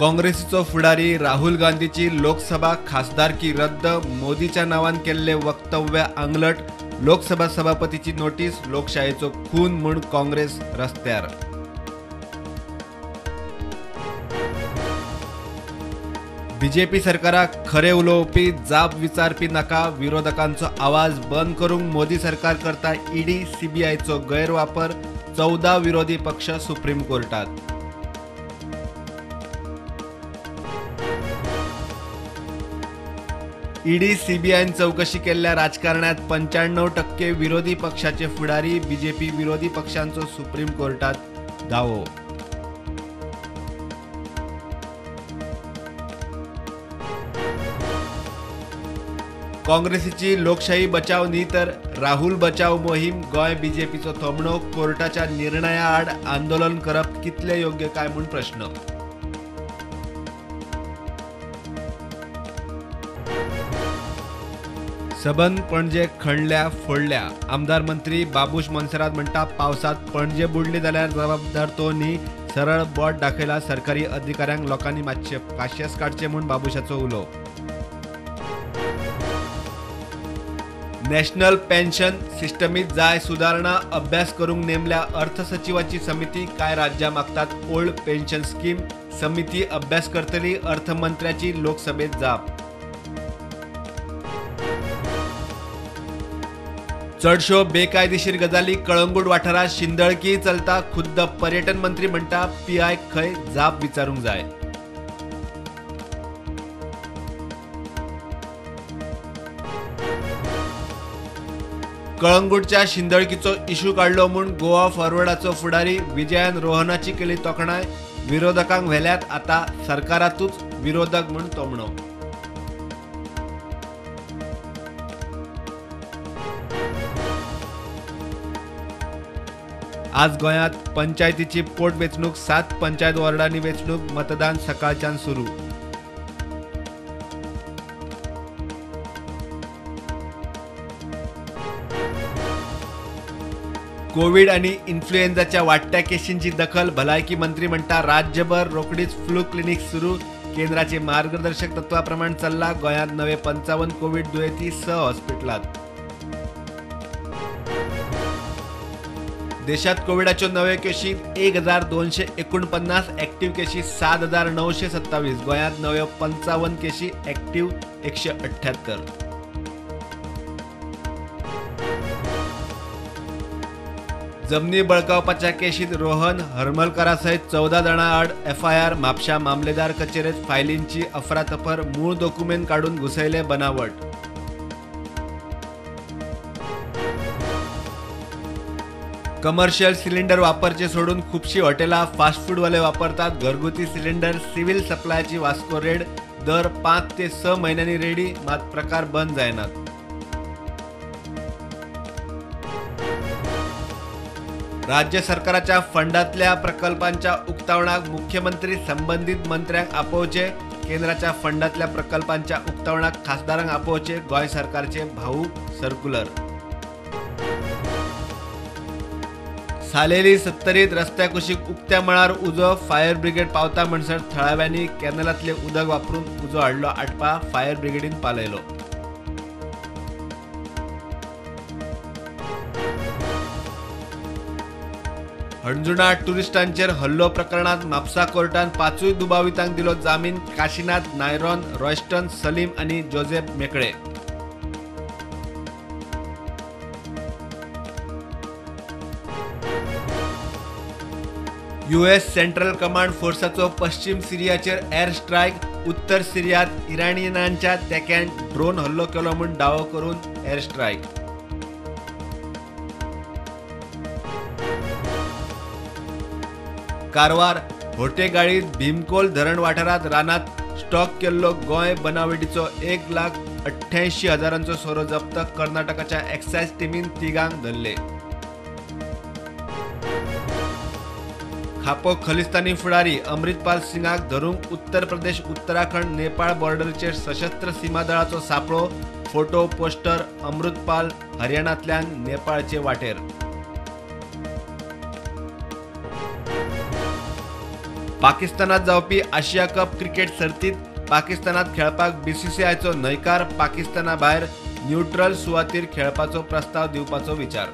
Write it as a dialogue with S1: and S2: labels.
S1: काँग्रेसीचो फुडारी राहुल गांधीची लोकसभा खासदारकी रद्द, मोदीच्या नावान केल्ले वक्तव्य आंगलट, लोकसभा सभापतीची नोटीस, लोकशायेचो खून म्हूण काँग्रेस रस्त्यार। बीजेपी सरकाराक खरे उलोवपी, जाप विचारपी नाका, विरोधकांचो आवाज बंद करूंक मोदी सरकार करता ईडी सीबीआयचो गैरवापर, 14 विरोधी पक्ष सुप्रीम कोर्टात। ईडी सीबीआयन चौकशी केल्ल्या राजकारणात 95% विरोधी पक्षाचे फुडारी, बीजेपी विरोधी पक्षांचो सुप्रीम कोर्टात दावो। काँग्रेसीची लोकशाही बचाव न्ही तर राहुल बचाव मोहीम, गोंय बीजेपीचो थोमणो, कोर्टाच्या निर्णया आड आंदोलन करप कितले योग्य काय म्हूण प्रश्न। सबंद पणजे खणल्या फोडल्या, आमदार मंत्री बाबूश मोन्सेरात म्हणटा पावसात पणजे बुडली जाल्यार जबाबदार तो न्ही, सरळ बोट दाखयला सरकारी अधिकाऱ्यांक, लोकांनी मातशे पाशियेस काडचे म्हूण बाबूशाचो उलो। नॅशनल पेन्शन सिस्टमीत जाय सुदारणा, अभ्यास करूंक नेमल्या अर्थ सचिवाची समिती, काय राज्यां मागतात ओल्ड पेन्शन स्कीम, समिती अभ्यास करतली, अर्थमंत्र्याची लोकसभेत जाप। चडश्यो बेकायदेशीर गजाली कळंगूट वाठारांत शिंदळकी चलता, खुद्द पर्यटन मंत्री म्हणटा पीआय खंय जाप विचारूंक जाय। कळंगूटच्या शिंदळकीचो इशू काडलो म्हूण गोवा फॉरवर्डाचो फुडारी विजयान रोहनाची केली तोखणाय, विरोधकांक व्हेल्यात आता सरकारातूच विरोधक म्हूण तोमणो। आज गोंयांत पंचायतीची पोटवेंचणूक, 7 पंचायत वॉर्डांनी वेंचणूक, मतदान सकाळच्यान सुरू। कोविड आणि इन्फ्लुएन्झाच्या वाडट्या केशींची दखल, भलायकी मंत्री म्हणटा राज्यभर रोखडीच फ्लू क्लिनिक सुरू, केंद्राचे मार्गदर्शक तत्वाप्रमाण चल्ला, गोंयांत नवे 55 कोविड दुयेंती 6 हॉस्पिटलांत। देशात कोविडाच्यो नव्यो केशी 1249, ऍक्टिव्ह केशी 7927, गोंयांत नव्यो 55 केशी, ऍक्टिव्ह 178। जमनी बळकावपाच्या केशीत रोहन हरमलकरा सयत 14 जाणां आड एफआयआर, म्हापशा मामलेदार कचेरेत फायलींची अफरातफर, मूळ दोकुमेंत काडून घुसयले बनावट। कमर्शियल सिलिंडर वापरचे सोडून खुबशी हॉटेलां फास्ट फूडवाले वापरतात घरगुती सिलिंडर, सिव्हिल सप्लायची वास्को रेड, दर 5 ते 6 म्हयन्यांनी रेडी, मात प्रकार बंद जायनात। राज्य सरकाराच्या फंडातल्या प्रकल्पांच्या उक्तावणाक मुख्यमंत्री संबंधित मंत्र्यांक आपोवचे, केंद्राच्या फंडातल्या प्रकल्पांच्या उक्तावणाक खासदारांक आपोवचे, गोंय सरकारचे भावूक सर्क्युलर। सालेली सत्तरीत रस्त्या कुशीक उक्त्या मळार उजो, फायर ब्रिगेड पावता म्हणसर थळाव्यांनी कॅनलांतले उदक वापरून उजो हाडलो आटपा, फायर ब्रिगेडीन पालयलो। हणजुणा टुरिस्टांचेर हल्लो प्रकरणात म्हापसा कोर्टान 5 दुबावितांक दिलो जामीन, काशीनाथ, नायरॉन, रॉयस्टन, सलीम आनी जोसेफ मेकळे। यूएस सेंट्रल कमांड फोर्साचो पश्चिम सिरियाचेर एअर स्ट्रायक, उत्तर सिरियात इराणियनांच्या तेक्यान ड्रोन हल्लो केलो म्हूण दावो करून एअर स्ट्रायक। कारवार होटेगाळीत भीमकोल धरण वाठारात रानात स्टॉक केल्लो गोंय बनावटीचो 1,88,000 सोरो जप्त, कर्नाटकाच्या एक्सायज टिमीन तिगांक धरले। खापो खलिस्तानी फुडारी अमृतपाल सिंगाक धरूंक उत्तर प्रदेश, उत्तराखंड, नेपाळ बॉर्डरीचेर सशस्त्र सीमा दळाचो सापळो, फोटो पोस्टर, अमृतपाल हरियाणांतल्यान नेपाळचे वाटेर। पाकिस्तानात जावपी आशिया कप क्रिकेट सर्तीत पाकिस्तानात खेळपाक बीसीसीआयचो न्हयकार. पाकिस्ताना भायर न्यूट्रल सुवातीर खेळपाचो प्रस्ताव दिवपाचो विचार.